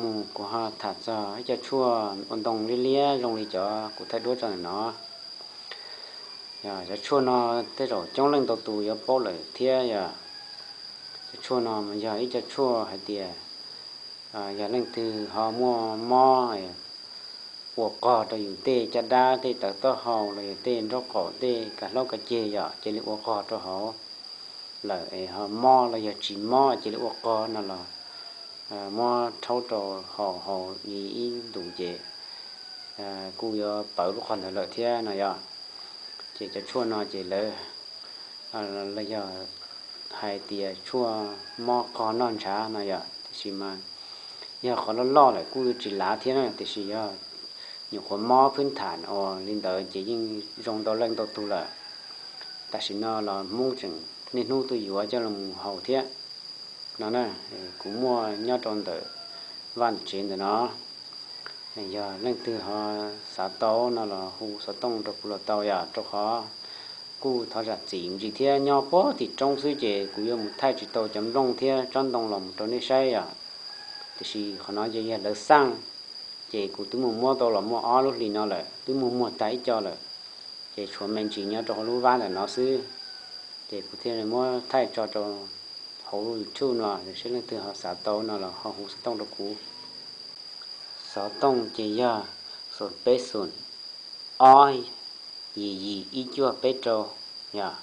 Mus kuv ho tham txog ib co tshuaj ua ntoo liab liab zoo li cov kuv thaij duab tso ntawm no. Cov tshuaj no tej zaum coob leej ntau tus yuav paub lawm thiab yog. Cov tshuaj no mas yog ib co tshuaj hais tias yog leej twg ho muaj mob ua qog rau yus tej caj dab, tej tawv taub hau los yog tej nraub qaum, tej kav hlaub kav ceg yom, cia li ua qog rau hauv lawm es ho mob los yog tsis mob cia li ua qog no los muab rhaub rau haus, haus li ib ntus ces kuj yuav pawv lub qog ntawd lawm thiab no yom. Ces cov tshuaj no ces lawv, los yog hais tias tshuaj mob qog noj ntshav no yom, tiam sis mas yog qhov loj loj lawm kuj yuav tsis lav thiab na, tiam sis yog nyuam qhuav mob phwb tham uas li ntawd ces yeej zoo ntau leej ntau tug lawm. Tam sim no los Hmoob tseem niaj hnub tuaj yuav coj los mus haus thiab no na. Kuv muaj nyob rau ntawm vaj ntawm tsev ntawm no. Yog leej twg ho xav tau no los hu xov tooj rau kuv los tau yom, rau qhov kuj thov zam txim ntsis thiab, nyob puag tim roob xwb ces kuv yuav mus thaij tsis tau cov nplooj thiab tsob ntoo los mus rau nej saib yom. Tiam sis qhov no ces yog lawv xaj, ces kuv twb mus muab tau los muaj ob lub hlis no lawm, twb muag muag tag ib co lawm, ces tshuav me ntsis nyob rau hauv lub vab ntawm no xwb. Ces kuv thiaj li muab thaij tso rau hauv YouTube no, seb leej twg ho xav tau no los ho hu xov tooj rau kuv. Xov tooj ces yog xoom peb xoom ob yim yim ib cuaj peb rau yom.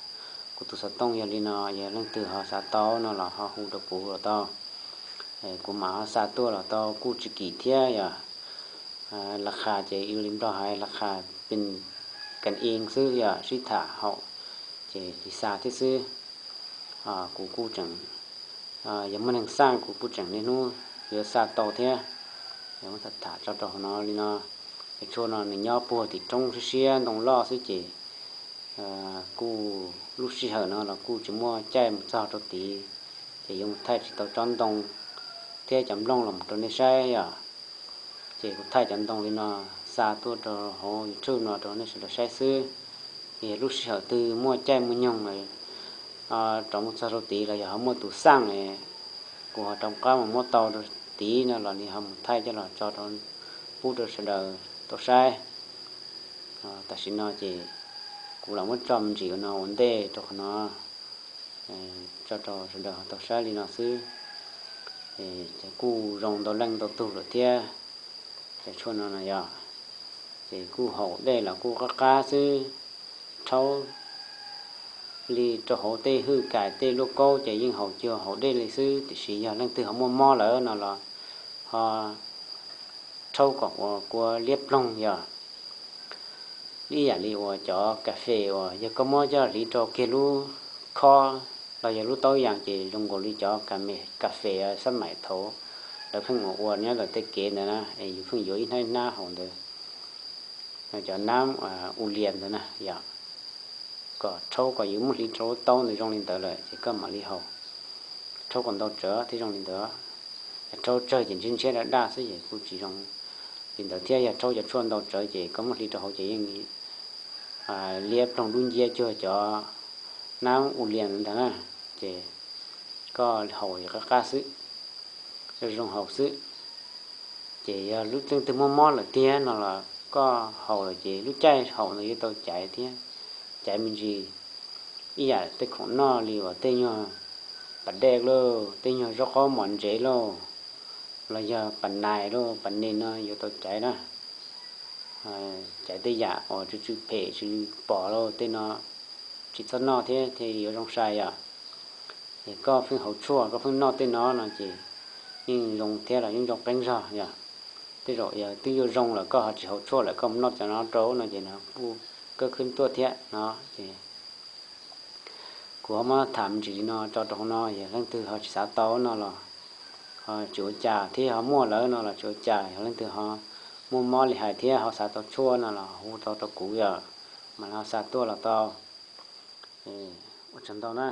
Kuv tus xov tooj yog li no, yog leej twg ho xav tau no los ho hu rau kuv los tau. Kuv mam ho xa tuaj los tau, kuj tsis kim thiab yom. Laj qha ces ua li Nplog hais laj qha pes kan ib xwb yom, sib tham haum ces li xa thiab xwb. Kuv kuj tseem, yog muaj neeg xaj kuv kuj tseem niaj hnub yuav xa tau thiab. Yog muab tham tham tso rau hauv no li no, cov tshuaj no nws nyob puag tim roob siab siab ntoo loj xwb ces kuj lub sij hawm no los kuj tsis muaj caij mus txog rau tid, ces yuav mus thaij tsis tau tsob ntoo thiab cov nplooj los rau nej saib yom. Ces kuv thaij cov ntoo li no xa tuaj rau hauv YouTube no rau nej sawv daws saib xwb. Yog lub sij hawm twg muaj caij muaj nyoog rov mus txog rau tid los yog ho muaj tus xaj, kuv ho rov qab mus muab tau rau tid no los nws ho mus thaij coj los tso rau, pub rau sawv daws tau saib. Tam sim no ces kuv lam muab tso me ntsis no ua ntej rau qhov no, tso rau sawv daws ho tau saib li no xwb. Ces kuj zoo ntau leej ntau tug lawm thiab. Cov tshuaj no no yog, ces kuj haus dej los kuj qab qab xwb, rhaub li rau hauv tej hwj kais tej luaj kaub ces yeej haus cuag haus dej li xwb, tiam sis yog leej twg ho muaj mob lawm no los ho rhaub kom ua kua liab ploog yog. Ib yam li uas cov kas fes uas yog koj muab coj hliv rau kiag lub khob los yog lub taub yas ces zoo nkaus li cov kas fes xab maim thaud lawv pheej ua ua nyob ntawm tej kev ntawd na, es yus pheej yuav ib hnab ib hnab haus ntawd, cov nab u lias ntawd na yom. Kom rhaub kom yus muab hliv rau lub taub ntawd zoo li ntawd lawm ces koj mam li haus. Rhaub kom ntau tsawv thiaj zoo li ntawd. Yog rhaub tsawg ces ntshiab ntshiab daj daj xwb ces kuj tsis zoo li ntawd thiab. Yog rhaub cov tshuaj ntau tsawv ces koj muab hliv rau hauv ces yeej liab ploog dub nciab cuag cov nab u lias ntawd ntag na. Ces koj haus qab qab xwb, zoo zoo haus xwb. Ces yog lub leej twg muaj mob lawm tiag no los koj haus lawm ces lub caij haus ntawd yuav tau caiv thiab, caiv me ntsis. Ib yam tej khoom noj li uas tej nyuag pas dej lauj, tej nyuag zaub qaub mos ntsev lauj, los yog pas nais lauj, pas nes no yuav tau caiv na. Caiv tej yam uas tsw tsw phem tsw pom lauj tej no tsis txhob noj thiab thiaj yuav zoo sai yom. Es koj pheej haus tshuaj koj pheej noj tej no no ces yeej zoo thiab los yeej zoo qeeb zog yom. Tej zaum yog twb yuav zoo lawm koj ho tsis haus tshuaj lawm koj mus noj cov no rau no ces nws kuj kawb khwb tuaj thiab no ces kuv ho muab tham me ntsis li no tso rau hauv no, yog leej twg ho tsis xav tau no los ho tsis ua cas thiab, yog ho muaj lawm no los tsis ua cas, yog leej twg ho muaj mob li hais thiab ho xav tau tshuaj no los hu tau rau kuv yom, mam li ho xa tuaj los tau. Ua tsaug ntau na.